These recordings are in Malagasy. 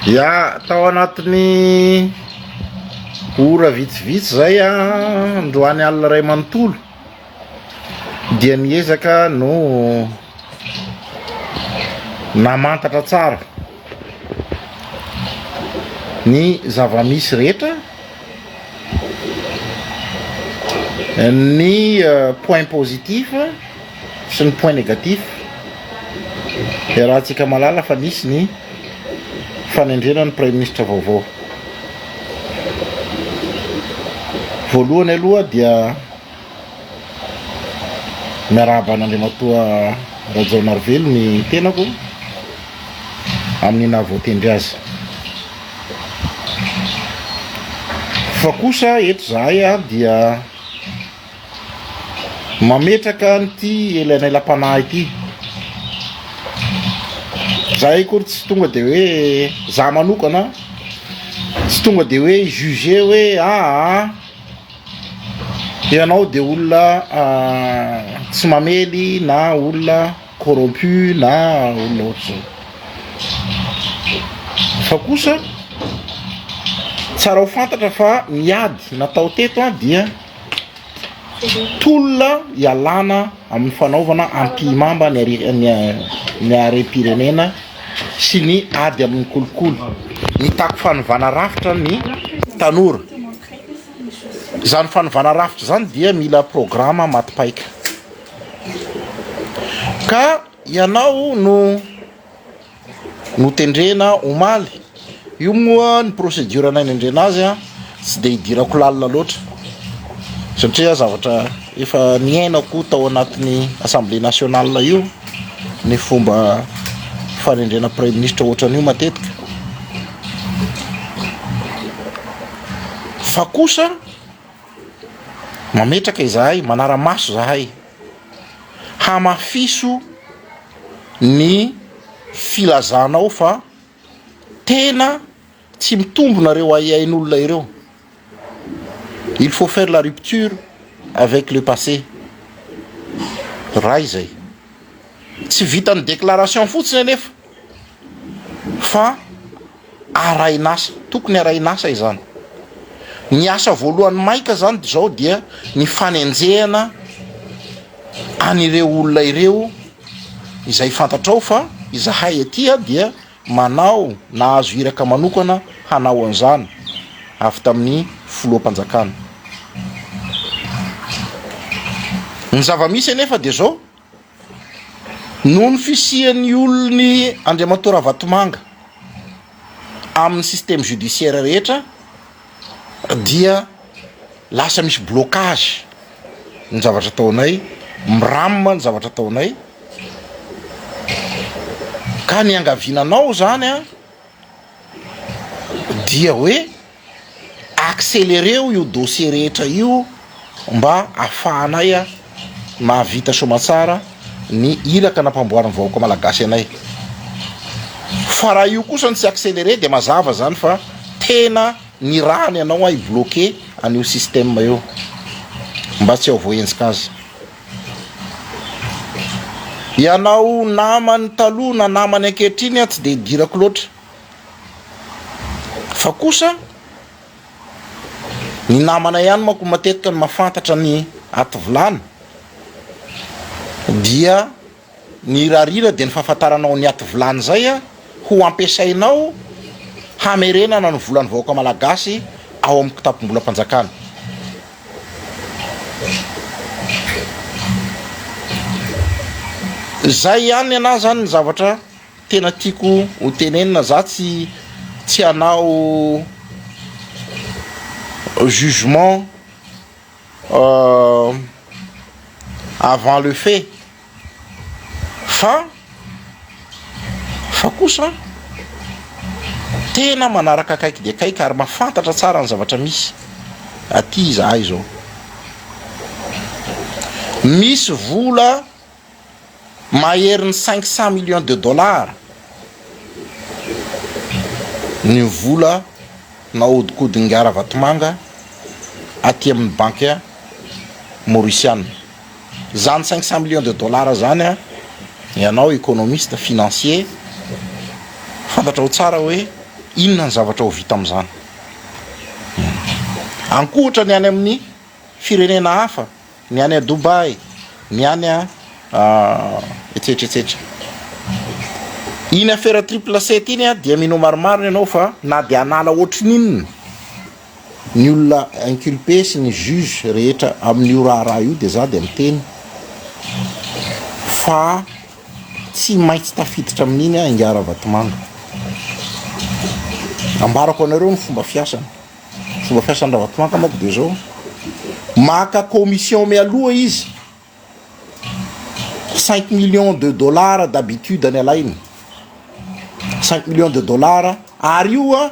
Ya, tao anatin'ny ora vitsivitsy zay androany alina iray manontolo dia niezaka no namantatra tsara ny zava-misy rehetra, ny point positif sy ny point négatif, iarahantsika mahalala fa nisy ny fanendrena ny praiminisitra vaovao. Voalohany aloha dia miarahaba an'Andriamatoa Rajaonarivelo ny tenako amin'ny naha voatendry azy. Fa kosa eto zahay dia mametraka an'ity elanelam-panahy ity. Zahay akory tsy tonga de hoe za manokana tsy tonga de hoe hi-juger hoe aa ianao de olona tsy mamely na olona corrompu na olona ohatr'izao. Fa kosa tsara ho fantatra fa ny ady natao teto dia tolona ialana amin'ny fanaovana ampihimamba ny ny harem-pirenena sy ny ady amin'ny kolikoly. Mitaky fanovana rafitra ny tanora. Izany fanovana rafitra izany dia mila programa maty paika. Ka ianao no notendrena omaly, io moa ny procédure nanendrena azy an, tsy de idirako lalina loatra satria zavatra efa niainako tao anatin'ny assemblée nationale io ny fomba fanendrena praiminisitra ohatran'io matetika, fa kosa Mametraka izahay, manara-maso izahay, hamafiso ny filazanao fa tena tsy mitombina ireo ahiahin'olona ireo. Il faut faire la rupture avec le passé. Ray izay. Tsy vitan'ny déclaration fotsiny anefa fa arahin'asa, tokony arahin'asa izany. Ny asa voalohany maika zany zao dia ny fanenjehana an'ireo olona ireo izay fantatrao fa izahay aty dia manao nahazo iraka manokana hanao an'izany avy tamin'ny filoham-panjakana. Ny zava-misy anefa dia zao, Noho ny fisian'ny olon'i Andriamatoa Ravatomanga amin'ny système judiciaire rehetra dia lasa misy blocage ny zavatra ataonay, miram ny zavatra ataonay, ka ny iangaviana anao zany an dia hoe Accelereo io dossier rehetra io mba afahanay mahavita soamatsara ny iraka nampamboarin'ny vahoaka malagasy anay. Fa raha io kosa no tsy acceleré dia mazava zany fa tena nirahany anao hi bloquer an'io système io mba tsy ho voahenjika azy. Ianao namany taloha na namany ankehitriny tsy dia idirako loatra. Fa kosa ny namana ihany manko matetika no mahafantatra ny aty vilany dia ny irariana dia ny fahafantaranao ny aty vilany zay a ho ampiasainao hamerenana ny volan'ny vahoaka malagasy ao amin'ny kitapom-bolam-panjakana. Zay ihany ny anahy zany ny zavatra Tena tiako ho tenenina za tsy tsy hanao jugement avant le fait fa fa kosa tena manaraka akaiky dia akaiky ary mahafantatra tsara ny zavatra misy aty izahay izao. Misy vola Maherin'ny 500 millions de dollars ny vola nahodinkodin'ingahy Ravatomanga aty amin'ny banky maorisiana. Izany 500 millions de dollars izany, ianao économiste financier, fantatrao tsara hoe. Inona ny zavatra ho vita amin'izany? Ankoatra ny any amin'ny firenena hafa, ny any Dubaï, ny any a etsetra etsetra. Iny afera triple sept iny dia mino marimarina ianao fa na dia hanala ohatrin'inona ny olona inculpé sy ny juge rehetra amin'io raharaha io dia za dia miteny fa tsy maintsy tafiditra amin'iny aho ingahy Ravatomanga. Ambarako anareo ny fomba fiasany. Fomba fiasan'i Ravatomanga manko dia zao, maka commission mialoha izy, cinq millions de dollars d'habitude ny alainy, cinq millions de dollars, ary io an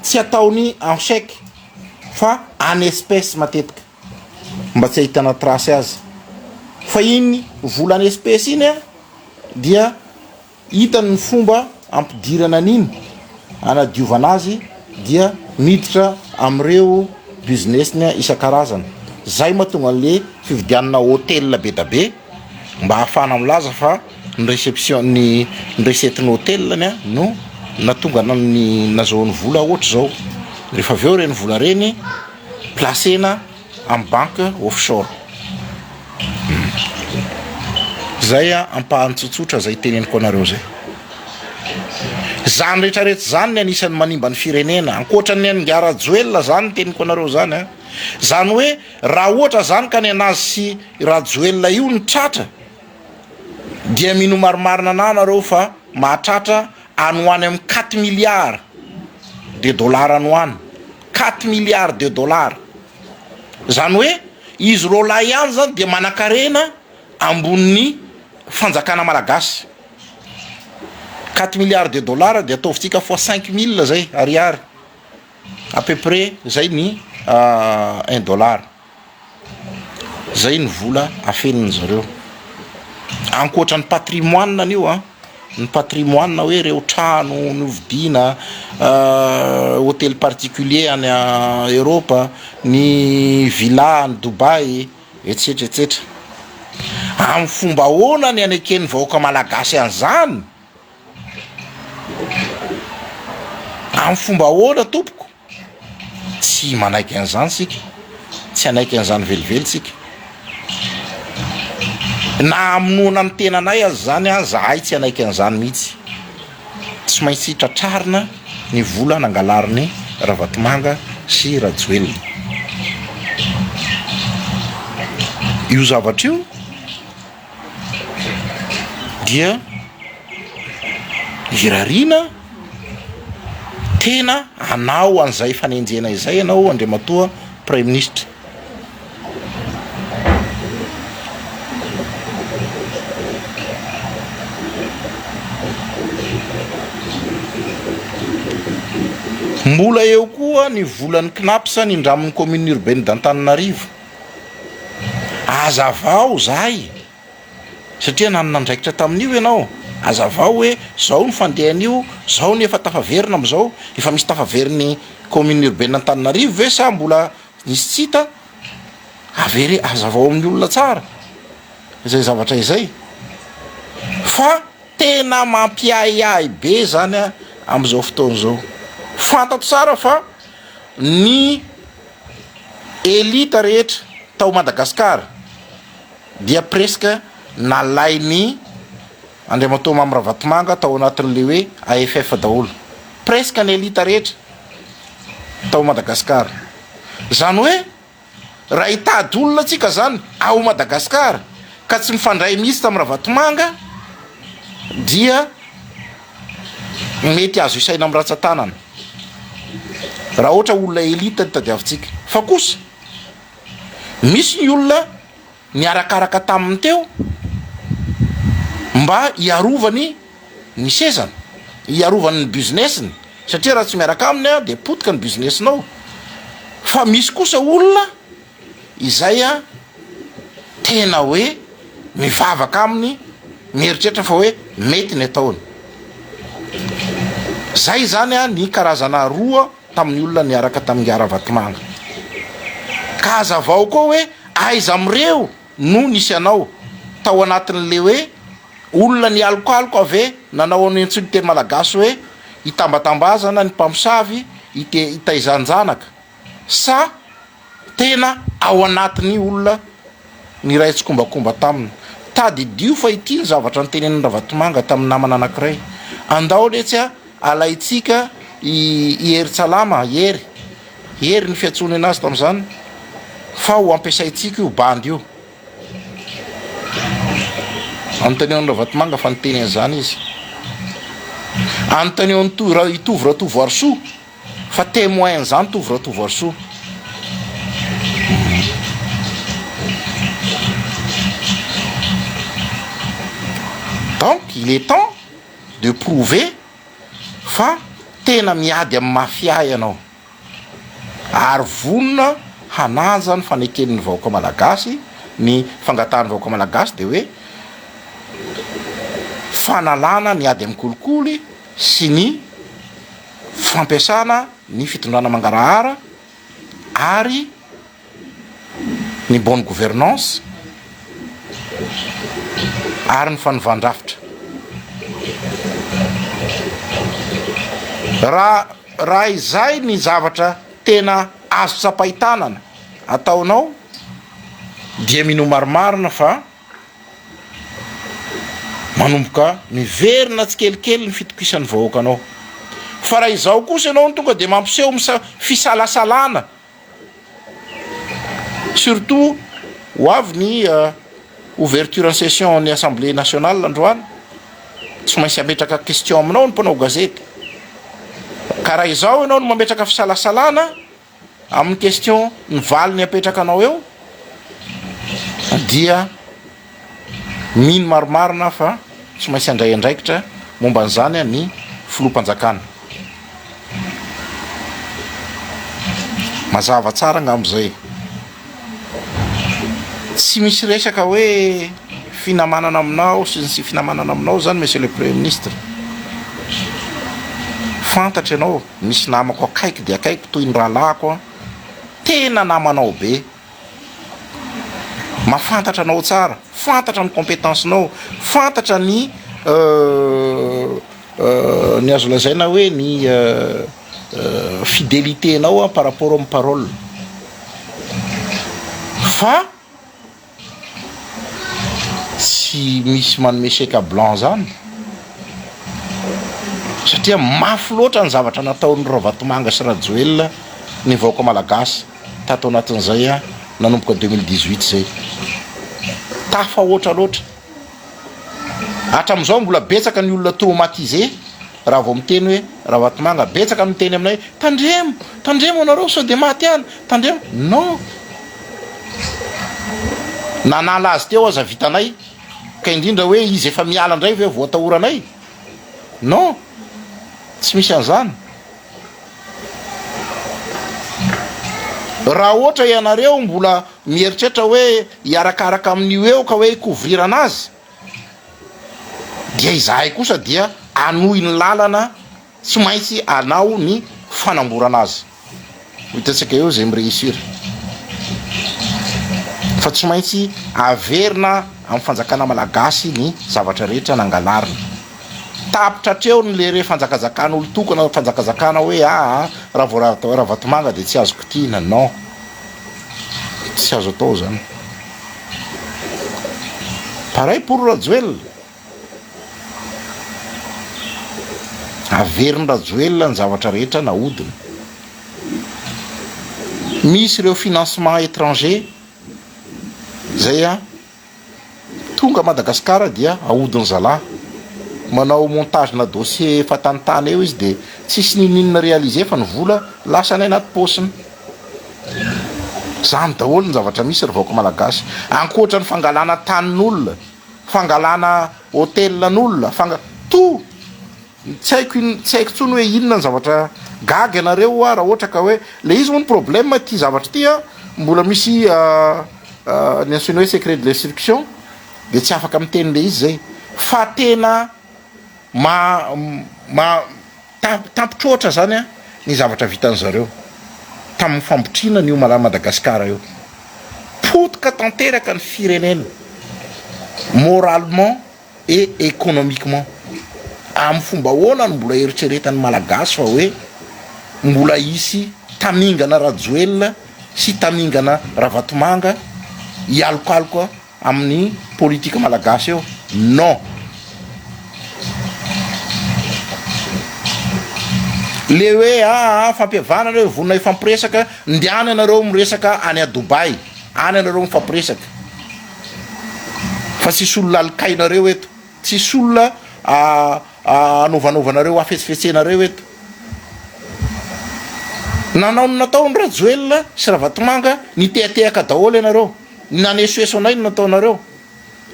tsy ataony en chèque fa en espèce matetika mba tsy ahitana trace azy, fa iny vola en espèce iny an dia Hitany ny fomba ampidirana an'iny, anadiovana azy dia miditra amin'ireo business-ny isan-karazany. Zay mahatonga an'le fividianana hotel be da be mba ahafahana milaza fa ny réception ny ny recette-n'ny hotel-ny no nahatonga ny nazahoany vola ohatr'izao. Rehefa avy eo ireny vola ireny placer-na amin'ny banque offshore. Zay ampahany tsotsotra zay teneniko anareo zay. Zany rehetra rehetra zany ny anisan'ny manimba ny firenena ankoatra ny an'i Ingahy Rajoelina zany ny teniko anareo zany a. Zany hoe raha ohatra zany ka ny anazy sy Rajoelina io no tratra dia mino marimarina anah nareo fa mahatratra any ho any amin'ny quatre milliards de dollars any ho any. Quatre milliards de dollars. Zany hoe izy roalahy ihany zany dia manankarena ambonin'ny fanjakana malagasy. Quatre milliards de dollars dia ataovintsika fois 5000 zay ariary à peu près zay ny un dollar. Zay ny vola afeniny zareo. Ankoatra ny patrimoine an'io an, ny patrimoine hoe reo trano novidiana, hôtel particulier any Europe, ny villa any Dubaï, etsetra etsetra. Amin'ny fomba ahoana ny aneken'ny vahoaka malagasy an'izany? Amin'ny fomba ahoana tompoko? Tsy manaiky an'izany isika, tsy hanaiky an'izany velively isika. Na hamonoana ny tenanay aza izany an, zahay tsy hanaiky an'izany mihitsy. Tsy maintsy tratrarina ny vola nangalarin'i Ravatomanga sy Rajoelina. Io zavatra io dia irariana tena hanao an'izay fanenjehana izay ianao Andriamatoa Praiminisitra. Mbola eo koa ny volan'ny Cnaps nindramin'ny commune urbaine d'Antananarivo. Azavao zahay satria nanana andraikitra tamin'io ianao, azavao hoe zao ny fandehan'io, zao ny efa tafaverina amizao, efa misy tafaverin'ny commune urbaine Antananarivo ve sa mbola nisy tsy hita? Avere azavao amin'ny olona tsara izay zavatra izay fa tena mampiahiahy be zany a amizao fotoana izao, fantatro tsara fa ny Elite rehetra tao Madagascar dia presque nalain'i Andriamatoa Mamy Ravatomanga tao anatin'le hoe AFF daholo. Presque ny elite rehetra tao Madagascar. Zany hoe raha hitady olona tsika zany ao Madagascar ka tsy mifandray mihitsy tamin'i Ravatomanga dia mety azo isaina amin'ny ratsan-tanana raha ohatra olona elite no tadiavintsika fa kosa misy ny olona niarakaraka taminy teo mba hiarovany ny sezany, hiarovany ny business-ny satria raha tsy miaraka aminy dia potika ny business-nao fa misy kosa olona izay tena hoe mivavaka aminy mieritreritra fa hoe mety ny ataony. Zay zany ny karazana roa tamin'ny olona niaraka tamin'ingahy Ravatomanga. Ka hazavao koa hoe aiza amin'ireo no nisy anao tao anatin'le hoe olona nialokaloka ve nanao an'io antsoin'ny teny malagasy hoe. hitambatambazana ny mpamosavy hite hitaizan-janaka sa tena ao anatin'ny olona niray tsikombakomba taminy. Tadidio fa ity ny zavatra notenenin'i Ravatomanga tamin'ny namana anankiray, andao letsy a alaintsika i i Hery Tsalama, Hery, Hery ny fiantsoany anazy tamin'izany, fa ho ampiasaintsika io bandy io. Anontanio an'i Ravatomanga fa niteny an'izany izy. Anontanio an'i To- Ra- i Tovo Ratovoarisoa fa témoin an'izany Tovo Ratovoarisoa. Donc il est temps de prouver fa tena miady amin'ny mafia ianao. ary vonona hanaja ny faneken'ny vahoaka malagasy, ny fangatahan'ny vahoaka malagasy dia hoe fanalana ny ady amin'ny kolikoly sy ny fampiasana ny fitondrana mangarahara ary ny bonne gouvernance ary ny fanovan-drafitra. Raha raha izay ny zavatra tena azo tsapain-tanana ataonao dia minoa marimarina fa manomboka miverina tsikelikely ny fitokisan'ny vahoakanao. Fa raha izao kosa ianao no tonga dia mampiseho fisalasalana Surtout ho avy ny ouverture en session ny assemblée nationale androany, tsy maintsy hametraka question aminao ny mpanao gazety, ka raha izao ianao no mametraka fisalasalana amin'ny question ny valiny apetraka anao eo dia Mino marimarina aho fa tsy maintsy handray andraikitra momba an'izany ny filoham-panjakana. Mazava tsara angamba izay. Tsy misy resaka hoe finamanana aminao sy ny tsy finamanana aminao izany Monsieur le Premier ministre. Fantatra ianao, misy namako akaiky dia akaiky toy ny rahalahiko an, tena namanao be. Mahafantatra anao tsara, fantatra ny compétence-nao, fantatra ny ny azo lazaina hoe ny fidélité-nao par rapport amin'ny parole fa tsy misy manome chèque blanc zany satria mafy loatra ny zavatra nataon'i Ravatomanga sy Rajoelina ny vahoaka malagasy tato anatin'izay nanomboka 2018 zay. Tafahoatra loatra. Hatramin'izao mbola betsaka ny olona traumatisé raha vao miteny hoe Ravatomanga, betsaka ny miteny aminay tandremo, tandremo anareo sao dia maty any, tandremo. Non! Nanala azy teo aza vitanay, ka indrindra hoe izy efa miala indray ve vao atahoranay? Non! Tsy misy an'izany. Raha ohatra ianareo mbola mieritreritra hoe hiarakaraka amin'io eo ka hoe hi-couvrir anazy, dia izahay kosa dia hanohy ny lalana tsy maintsy hanao ny fanamborana azy. Ho hitantsika eo izay mi-réussir. Fa tsy maintsy averina amin'ny fanjakana malagasy ny zavatra rehetra nangalarina. Tapitra hatreo ny le re fanjakazakan'olon-tokana, fanjakazakana hoe aa raha vao Ravatomanga dia tsy azo kitihina, non. Tsy azo atao zany. Pareil pour Rajoelina. Averin'i Rajoelina ny zavatra rehetra nahodiny. Misy ireo financement étranger zay a tonga Madagascar dia ahodiny zalahy. Manao montage na dossier efa tany eo izy dia tsisy ninoninona réaliser fa ny vola lasa any anaty paosiny. Zany daholo ny zavatra misy ry vahoaka malagasy. Ankoatra ny fangalana tanin'olona, fangalana hotel an'olona, fanga tout tsy haiko in tsy haiko intsony hoe inona ny zavatra gaga ianareo hoa raha ohatra ka hoe le izy moa ny problème ity zavatra ity an mbola misy ny antsoina hoe secret de l'instruction de tsy afaka miteny le izy zay fa tena ma ma Tampitroatra zany ny zavatra vitan zareo tamin'ny fambotriana an'io Madagasikara io. Potika tanteraka ny firenena moralement et économiquement. Amin'ny fomba ahoana no mbola eritreretan'ny Malagasy fa hoe mbola hisy tamingana Rajoelina sy tamingana Ravatomanga hialokaloka amin'ny politika malagasy eo? Non! Le hoe aa fampihavanana hoe vonona hifampiresaka, ndehana ianareo miresaka any à Dubaï, any ianareo mifampiresaka fa tsisy olona alikainareo eto. Tsisy olona anaovanovanareo hafetsifetsenareo eto. Nanao ny nataony Rajoelina sy Ravatomanga nitehatehaka daholo ianareo. Nanesoeso anay ny nataonareo.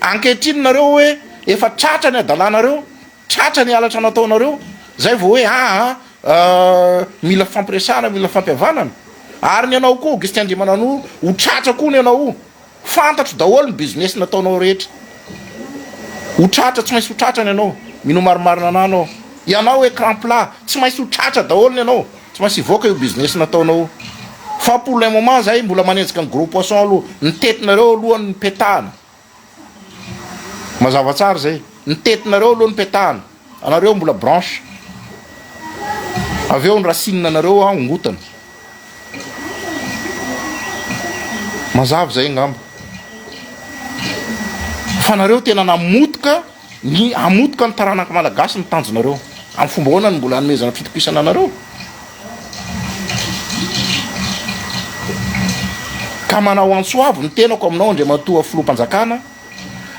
Ankehitriny nareo hoe efa tratra ny adalanareo, tratra ny halatra nataonareo, zay vao hoe aa mila fifampiresahana, mila fampihavanana. Ary ny anao koa Augustin Andriamananoro ho tratra koa ny anao io. Fantatro daholo ny business nataonao rehetra. Ho tratra, tsy maintsy ho tratra ny anao. Minoa marimarina anah anao. Ianao écran plat, tsy maintsy ho tratra daholo ny anao. Tsy maintsy hivoaka io business nataonao io. Fa pour le moment zahay mbola manenjika ny gros poisson aloha. Ny tetinareo aloha no petahana. Mazava tsara zay. Ny tetinareo aloha no petahana. Anareo mbola branche. Avy eo ny racine anareo ongotana. Mazava zay angamba. Fa nareo tena namotika ny hamotika ny taranaka malagasy ny tanjonareo. Amin'ny fomba ahoana no mbola hanomezana fitokisana anareo? Ka manao antso avo ny tenako aminao Andriamatoa Filoham-panjakana,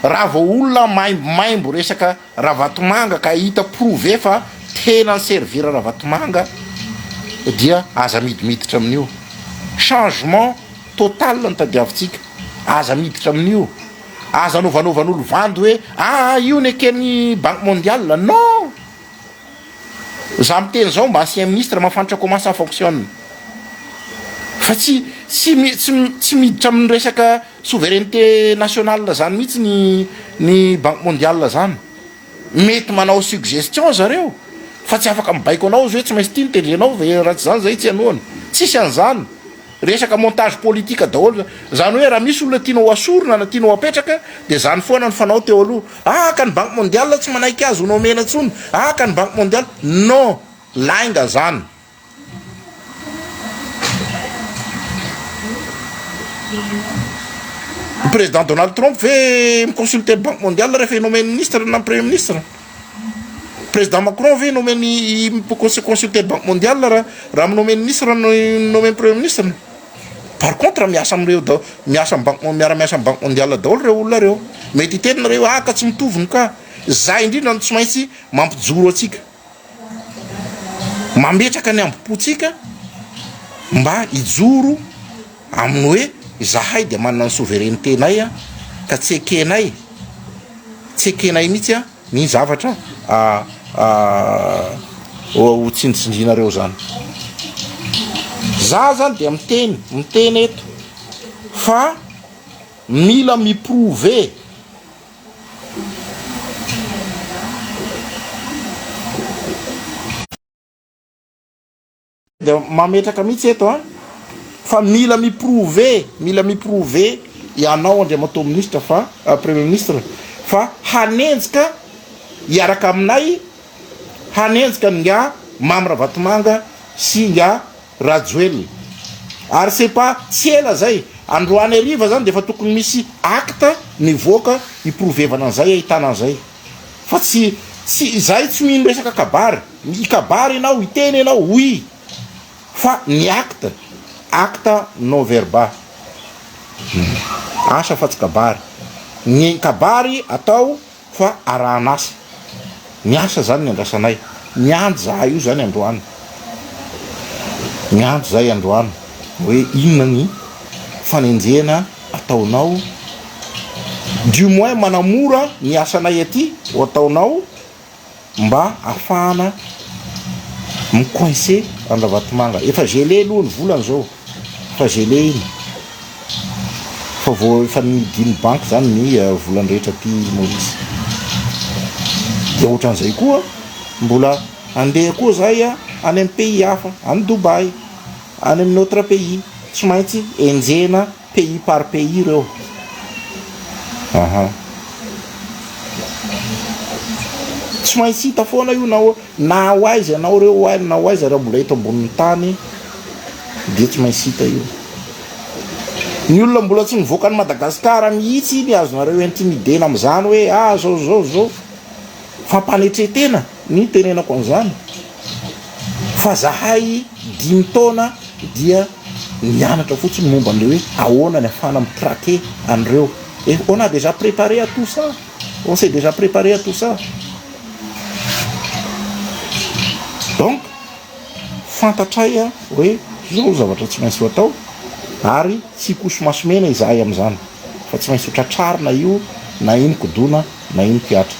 raha vao olona maimbomaimbo resaka Ravatomanga ka hita prouver fa tena ni servir Ravatomanga dia aza midimiditra amin'io. Changement total no tadiavintsika. Aza miditra amin'io. Aza anaovanovan'olo vandy hoe aa io neken'ny banque mondiale. Non! Za miteny zao mba ancien ministre mahafantatra comment ça fonctionne. Fa tsy tsy tsy tsy miditra amin'ny resaka souveraineté nationale zany mihitsy ny ny banque mondiale zany. Mety manao suggestion zareo fa tsy afaka mibaiko anao izy hoe tsy maintsy ity no tendrenao ve raha tsy zany zay tsy hanohana. Tsisy an'izany. Resaka montage politique daholo zany. Zany hoe raha misy olona tianao asorina na tianao apetraka dia zany foana ny fanao teo aloha. Ah ka ny banque mondiale tsy manaiky azy ho nomena intsony. Ah ka ny banque mondiale. Non! Lainga zany. Ny président Donald Trump ve mi-consulter ny banque mondiale rehefa hi-nommer ministre na premier ministre? Président Macron ve nommer ny consulter ny banque mondiale raha raha mi-nommer ministre no nommer premier ministre? Par contre miasa amin'ireo da miasa amin'ny banque miara-miasa amin'ny banque mondiale daholo ireo olona ireo. Mety hiteny nareo ah ka tsy mitovy ny cas. Zay indrindra no tsy maintsy mampijoro antsika. Mametraka ny hambom-pontsika mba hijoro amin'ny hoe izahay dia manana ny souveraineté-nay ka tsy ekenay, tsy ekenay mihitsy ny zavatra ho tsindritsindrianareo zany. Za zany dia miteny, miteny eto fa mila mi-prouver. Dia mametraka mihitsy eto an, fa mila mi prouver, mila mi prouver ianao Andriamatoa Minisitra fa, Premier Ministre, fa hanenjika hiaraka aminay, hanenjika an'ingahy Mamy Ravatomanga sy ingahy Rajoelina. Ary c'est pas tsy ela zay, androany hariva zany dia efa tokony misy acte mivoaka hi-prouvevana an'izay, ahitana an'izay. Fa tsy tsy izahay tsy mino resaka kabary, hikabary ianao, hiteny ianao, oui, fa ny acte, acte non verba, asa fa tsy kabary. Ny kabary atao fa arahan'asa. Ny asa zany ny andrasanay. Miandry zahay io zany androany. Miandry zahay androany hoe inona ny fanenjehana ataonao du moins manamora ny asanay aty ho ataonao mba afahana mi coincer an-dRavatomanga. Efa gelé aloha ny volany zao, efa gelé iny. Fa vao efa nidin'ny banky zany ny volany rehetra aty Maurice. Dia ohatran'izay koa mbola handeha koa zahay any amin'ny pays hafa, any Dubaï, any amin'ny autre pays, tsy maintsy enjehina pays par pays ireo. Aha. Tsy. Tsy maintsy hita foana io na na ho aiza ianao reo na ho aiza raha mbola eto ambonin'ny tany dia tsy maintsy hita io. Ny olona mbola tsy nivoaka an'i Madagasikara mihitsy iny azonareo intimidena amin'izany hoe ah zao zao zao. Fampanetren-tena ny tenenako an'izany fa zahay dimy taona dia nianatra fotsiny momba an'ilay hoe ahoana ny afahana mi-traquer an'ireo et on a déjà préparé à tout ça, on s'est déjà préparé à tout ça. Donc fantatray hoe zao zavatra tsy maintsy ho atao ary tsy hikoso-maso mena izahay amin'izany fa tsy maintsy ho tratrarina io na ino kodona na ino mpiatra.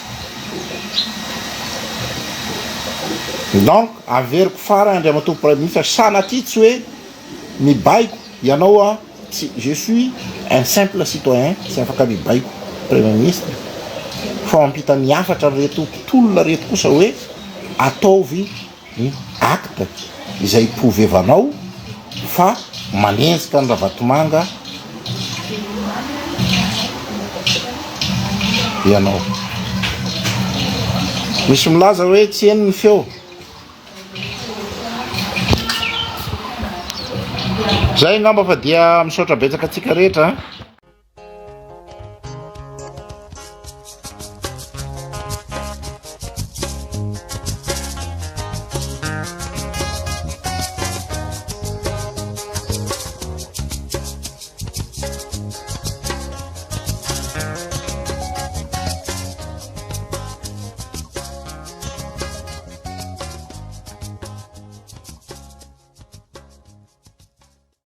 Donc averiko farany Andriamatoa Praiminisitra sanatria tsy hoe mibaiko ianao aho tsy je suis un simple citoyen tsy afaka mibaiko Premier ministre fa mampita ny hafatra an'ireto mpitolona ireto kosa hoe ataovy ny acte izay prouvevanao fa manenjika an'i Ravatomanga ianao. Misy milaza hoe tsy heno ny feo. Zay angamba fa dia misaotra betsaka antsika rehetra.